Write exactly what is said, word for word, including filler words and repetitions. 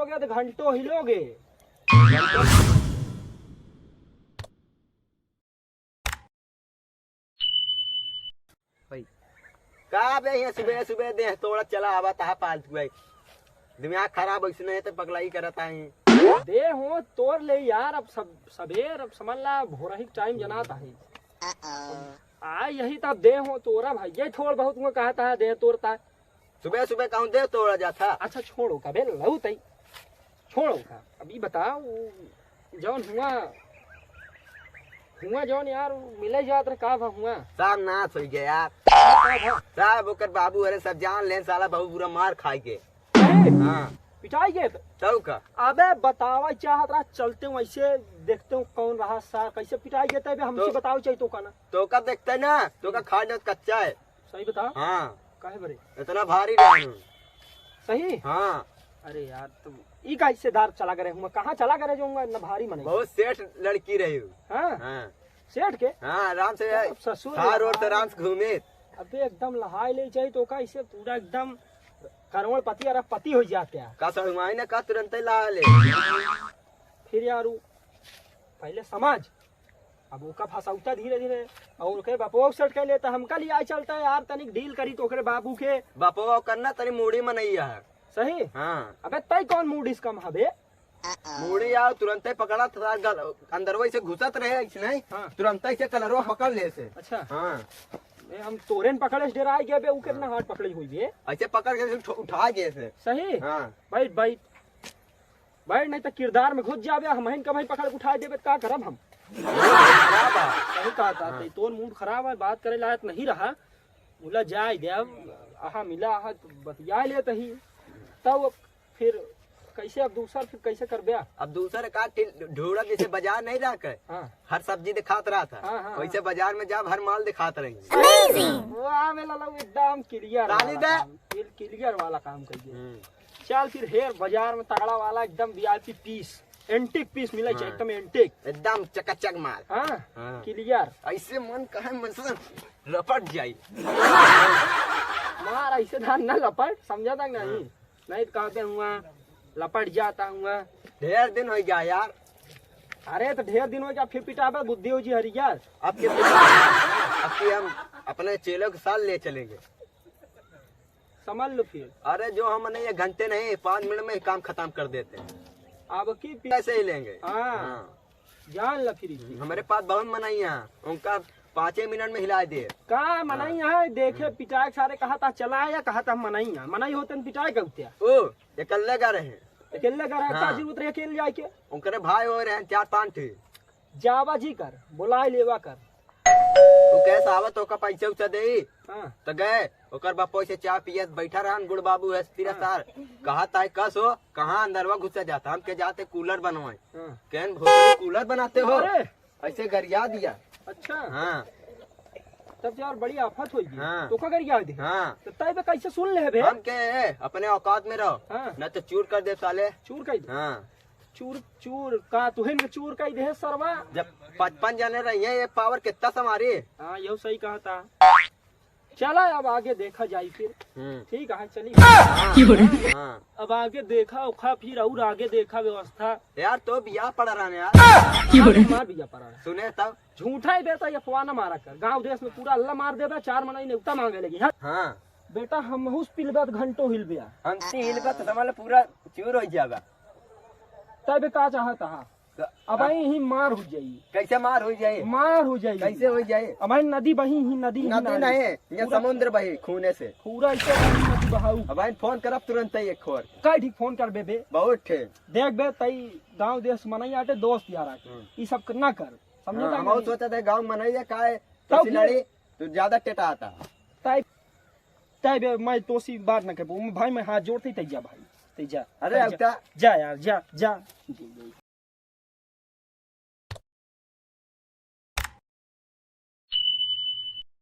हो गया तो घंटों हिलोगे। भाई, का बे, यहाँ सुबह सुबह देह तोड़ा चला आवत है फालतू है। दिमाग खराब, ऐसे नहीं तो पगलाई करत है। देह हो तोड़ ले यार, अब सब, सबेर, अब समझ ला, भोरही टाइम जनात है। आ, यही तब देह हो तोड़ा भाई, ये थोड़ बहुत हुआ कहता है, देह तोड़ता है। सुबह सुबह कहूँ देह तोड़ा जाता। अच्छा, छोड़ो का बे, लऊ तई, छोड़ो का। अभी बताओ, जौन हुआ, हुआ जौन यार, मिले जात रहे, का भा हुआ? साहब नाश हो गया यार। का भा? साहब ओकर बाबू, अरे सब जान लेन, साला बहुत बुरा मार खाई के। अरे, हाँ। पिटाई के? तब का? अबे बतावा चाहत रहा, चलते हूँ ऐसे, देखते हूँ कौन रहा सार, कैसे पिटाई के, तबे हमसे तो बताओ चाहिए तो का ना। तो का देखते ना, तो का खा जात कच्चा है। सही बता। हाँ। काहे बरे? इतना भारी रहा हूँ। सही? हाँ। अरे यार, तुम ई का हिस्सेदार चला करे हुआ, कहाँ चला करे जाऊंगा इतना भारी मने? बहुत सेठ लड़की रही हूँ। हाँ? हाँ। सेठ के? हाँ, आराम से अब ससुर थार रोड से यार। आराम से घूमे। अबे एकदम लहाई ले जाई तो का इसे पूरा एकदम करोड़पति अरबपति हो जाते हैं। का सर हुआई ना का तुरंत ही ला ले। फिर यार उ पहले समाज, अब ओका फंसाउता धीरे धीरे, और ओके बपवा सट के लेता, हमका लिया चलता है यार, तनिक डील करी तो ओकरे बाबू के। बपवा करना तनी मूड़ी मनैया है। सही? हाँ। अबे तई कौन मूड इसका हबे? मूड़ी आओ तुरंते पकड़ा था, गल-, अंदरवा से घुसत रहे, ऐसे नहीं? हाँ। तुरंते से कलरवा पकड़ ले से। अच्छा। हाँ। ए, हम तोरेन पकड़े से डेराई गए बे, उ कितना हाथ पकड़ी हुई बे? ऐसे पकड़ के उठ-, उठा गए से। सही? हाँ। बैठ, बैठ। बैठ, नहीं तो किरदार में घुस जाबे, हमहिन कमाई पकड़ के उठा देबे, का करब हम? सही कहा था, हाँ। तोर मूड खराब है, बात करे लायक नहीं रहा। बोला जाए दे, अब आहा मिला आहा तो बतिया लेत ही, तब फिर कैसे, अब दूसर फिर कैसे करबे? अब दूसर का टिल-, ढूंढब, जैसे बाजार नहीं रह के, हाँ। हर सब्जी दिखात रहा था, हाँ, हाँ, वैसे हाँ। बाजार में जाब, हर माल दिखात रही। Amazing। वाह, मेला लोग एकदम clear ताली वाला दे। काम, clear वाला काम करिए। हम्म। चल फिर हेर बाजार में तगड़ा वाला एकदम V I P piece, antique piece मिला हाँ। एकदम antique। एकदम चकाचक माल। हाँ, हाँ। Clear। ऐसे मन कहे मन से लपट जाई। मार ऐसे धान ना लपट, समझा था कि नहीं? हाँ। नहीं तो कहते हुआ लपट जाता हुआ। ढेर दिन हो गया यार। अरे तो ढेर दिन हो गया, फिर पिटाबे बुद्धि हो जी हरिया। अब के, अब के हम अपने चेलों के साथ ले चलेंगे। समझ लो फिर। अरे जो हम नहीं, एक घंटे नहीं, पाँच मिनट में ही काम खत्म कर देते हैं। अब की पी- पैसे ही लेंगे। हाँ। हाँ। जान ला फिर इसी। हमारे पास बहुत मनई है, उनका पाँचे मिनट में हिला दे। का मनई हाँ। है? देखे हम्म। पिटाए के सारे कहा था चला या कहा था मनई है, मनई होते न पिटाए का उठ्या। ओ, अकेले गा रहे हैं। अकेले गा रहे, हाँ। का जरूरत रहे अकेले जाए के? उनकरे भाई हो रहे हैं चार पाँच ठे। जावा जी कर, बुलाए लेवा कर। तू कैसे आवत, ओका पैसा उसा देई? हाँ। तो गए, ओकर बापो से चाय पियत बैठा रहन, गुड़ बाबू है, तेरा हाँ। सार। कहा ताई कस हो, कहाँ अंदरवा घुसा जाता, हम के जाते कूलर बनवाए। हाँ। कहन भोसड़ी कूलर बनाते हो? अरे! ऐसे गरिया दिया। अच्छा। हाँ। तब तो यार बड़ी आफत होई गई। हाँ। तो का गरिया दे? हाँ। तो ताई बे कैसे सुन ले बे? हम के अपने औकात में रहो। हाँ। ना तो चूर कर दे साले। चूर कर दे? हाँ। चूर, चूर का तुहिन के चूर कई दे सरवा। जब पचपन जने रही हैं, ये पावर कितना संभारी? हाँ, यहू सही कहा था। चला, अब आगे देखा जाई फिर। हम्म। ठीक है, चली। हाँ। अब आगे देखा ओखा, फिर और आगे देखा व्यवस्था। यार, तो बिया पड़ा रहा यार। हमार बिया पड़ा रहा। सुने तब। झूठा ही बेटा, ये अफवाह न मारा कर। गांव देश में पूरा अल्लाह मार देबे, चार मनई नेवता मांगे लगी। हाँ। हाँ। बेटा, हमहू से पिलबे तो घंटो हिलबे। हम से हिलबे तो समझ ले पूरा चूर हो जाबे। तब का चाहत हा? तो अब अब आई ही मार हो जाई। कैसे मार हो जाई? मार हो जाई। कैसे हो जाई? अब आई नदी बही ही, नदी ही नदी नारी। नहीं, ये पूरा समुद्र बही खूने से। पूरा ऐसे बही नदी बहाऊ। अब आई फोन करब तुरंत ही एक खोर। कई ठीक फोन कर बे बे। बहुत ठे। देख बे, तई गांव देश मनई आटे, दोस्त यार आटे। हम्म। ई सब ना कर। समझे हाँ, ता हम नहीं? सोचत है गांव मनई है, का है? तब तो फिर लड़ी, तू ज्यादा टेटा आता। तय, तय बे, मैं तोसी बात ना करबो। भाई, मैं हाथ जोड़ते, तय जा भाई, तय जा, अरे, तय अब जा। क्या? जा यार, जा, जा।